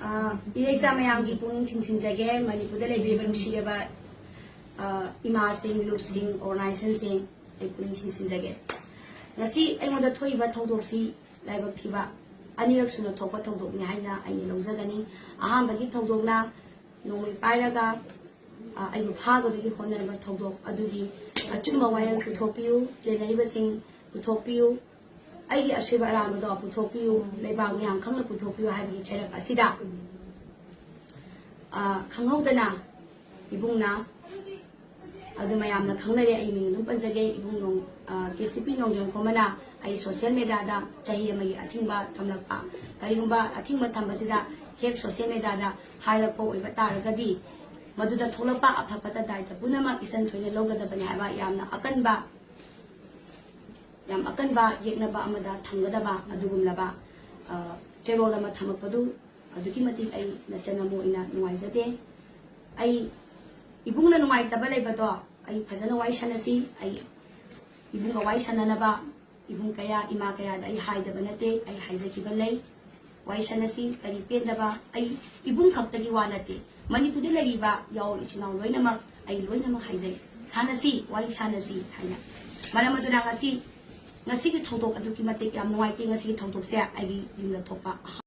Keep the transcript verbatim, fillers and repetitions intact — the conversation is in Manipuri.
ꯑ, ꯏꯔꯩꯆꯥ ꯃꯌꯥꯝꯒꯤ ꯄꯨꯛꯅꯤꯡ ꯆꯤꯡꯁꯤꯟꯖꯒꯦ꯫ ꯃꯅꯤꯄꯨꯔꯗ ꯂꯩꯕꯤꯔꯤꯕ ꯅꯨꯡꯁꯤꯔꯕ, ꯑ, ꯏꯃꯥꯁꯤꯡ, ꯂꯨꯞꯁꯤꯡ, organizationꯁꯤꯡ, ꯑꯩ ꯄꯨꯛꯅꯤꯡ ꯆꯤꯡꯁꯤꯟꯖꯒꯦ꯫ ꯉꯁꯤ ꯑꯩꯉꯣꯟꯗ ꯊꯣꯛꯏꯕ ꯊꯧꯗꯣꯛꯁꯤ ꯂꯥꯏꯕꯛ ꯊꯤꯕ ꯑꯅꯤꯔꯛ ꯁꯨꯅ ꯊꯣꯛꯄ ꯊꯧꯗꯣꯛꯅꯤ ꯍꯥꯏꯅ ꯑꯩꯅ ꯂꯧꯖꯒꯅꯤ꯫ ꯑꯍꯥꯟꯕꯒꯤ ꯊꯧꯗꯣꯛꯅ ꯅꯣꯡꯃꯩ ꯄꯥꯏꯔꯒ, ꯑ, ꯑꯩꯕꯨ ꯐꯥꯒꯗꯕꯒꯤ ꯍꯣꯠꯅꯔꯤꯕ ꯊꯧꯗꯣꯛ ꯑꯗꯨꯒꯤ ꯑꯆꯨꯝꯕ ꯋꯥꯌꯦꯜ ꯄꯨꯊꯣꯛꯄꯤꯌꯨ, ꯆꯦꯟꯅꯔꯤꯕꯁꯤꯡ ꯄꯨꯊꯣꯛꯄꯤꯌꯨ, ꯑꯩꯒꯤ ꯑꯁꯣꯏꯕ ꯑꯔꯥꯟꯕꯗꯣ ꯄꯨꯊꯣꯛꯄꯤꯌꯨ, ꯂꯩꯕꯥꯛ ꯃꯌꯥꯝ ꯈꯪꯅ ꯄꯨꯊꯣꯛꯄꯤꯌꯨ ꯍꯥꯏꯕꯒꯤ ꯆꯩꯔꯛ ꯑꯁꯤꯗ, ꯑ, ꯈꯪꯍꯧꯗꯅ ꯏꯕꯨꯡꯅ, ꯑꯗꯨ ꯃꯌꯥꯝꯅ ꯈꯪꯅꯔꯦ, ꯑꯩ ꯃꯤꯡ ꯑꯗꯨꯝ ꯄꯟꯖꯒꯦ, ꯏꯕꯨꯡ ꯅꯣꯡ-, ꯑ, ꯀꯦ ꯁꯤ ꯄꯤ ꯅꯣꯡꯖꯣꯟ ꯈꯣꯝꯕꯅ ꯑꯩ social mediaꯗ ꯆꯍꯤ ꯑꯃꯒꯤ ꯑꯊꯤꯡꯕ ꯊꯝꯂꯛꯄ꯫ ꯀꯔꯤꯒꯨꯝꯕ ꯑꯊꯤꯡꯕ ꯊꯝꯕꯁꯤꯗ ꯍꯦꯛ social mediaꯗ ꯍꯥꯏꯔꯛꯄ ꯑꯣꯏꯕ ꯇꯥꯔꯒꯗꯤ, ꯃꯗꯨꯗ ꯊꯣꯛꯂꯛꯄ ꯑꯐ ꯐꯠꯇ ꯗꯥꯏꯇ ꯄꯨꯝꯅꯃꯛ ꯏꯆꯟ ꯊꯣꯏꯅ ꯂꯧꯒꯗꯕꯅꯤ ꯍꯥꯏꯕ ꯌꯥꯝꯅ ꯑꯀꯟꯕ, ꯌꯥꯝ ꯑꯀꯟꯕ ꯌꯦꯛꯅꯕ ꯑꯃꯗ ꯊꯝꯒꯗꯕ ꯑꯗꯨꯒꯨꯝꯂꯕ, ꯑ, ꯆꯦꯔꯣꯜ ꯑꯃ ꯊꯝꯃꯛꯄꯗꯨ ꯑꯗꯨꯛꯀꯤ ꯃꯇꯤꯛ ꯑꯩ ꯅꯆꯟ ꯑꯃ ꯑꯣꯏꯅ ꯅꯨꯡꯉꯥꯏꯖꯗꯦ꯫ ꯑꯩ ꯏꯕꯨꯡꯅ ꯅꯨꯡꯉꯥꯏꯇꯕ ꯂꯩꯕꯗꯣ ꯑꯩ ꯐꯖꯅ ꯋꯥꯔꯤ ꯁꯥꯟꯅꯁꯤ꯫ ꯑꯩ ꯏꯕꯨꯡꯒ ꯋꯥꯔꯤ ꯁꯥꯟꯅꯅꯕ ꯏꯕꯨꯡ ꯀꯌꯥ, ꯏꯃꯥ ꯀꯌꯥꯗ ꯑꯩ ꯍꯥꯏꯗꯕ ꯅꯠꯇꯦ, ꯑꯩ ꯍꯥꯏꯖꯈꯤꯕ ꯂꯩ꯫ ꯋꯥꯔꯤ ꯁꯥꯟꯅꯁꯤ, ꯀꯔꯤ ꯄꯦꯟꯗꯕ, ꯑꯩ ꯏꯕꯨꯡ ꯈꯛꯇꯒꯤ ꯋꯥ ꯅꯠꯇꯦ, ꯃꯅꯤꯄꯨꯔꯗ ꯂꯩꯔꯤꯕ ꯌꯥꯎꯔꯤ ꯏꯆꯤꯜ ꯏꯅꯥꯎ ꯂꯣꯏꯅꯃꯛ ꯑꯩ ꯂꯣꯏꯅꯃꯛ ꯍꯥꯏꯖꯩ, ꯁꯥꯟꯅꯁꯤ, ꯋꯥꯔꯤ ꯁꯥꯟꯅꯁꯤ ꯍꯥꯏꯅ꯫ ꯃꯔꯝ ꯑꯗꯨꯅ ꯉꯁꯤ, ꯉꯁꯤꯒꯤ ꯊꯧꯗꯣꯛ ꯑꯗꯨꯛꯀꯤ ꯃꯇꯤꯛ ꯌꯥꯝ ꯅꯨꯡꯉꯥꯏꯇꯦ꯫ ꯉꯁꯤꯒꯤ ꯊꯧꯗꯣꯛꯁꯦ ꯑꯩꯒꯤ ꯌꯨꯝꯗ ꯊꯣꯛꯄ ꯑꯍꯥꯟꯕ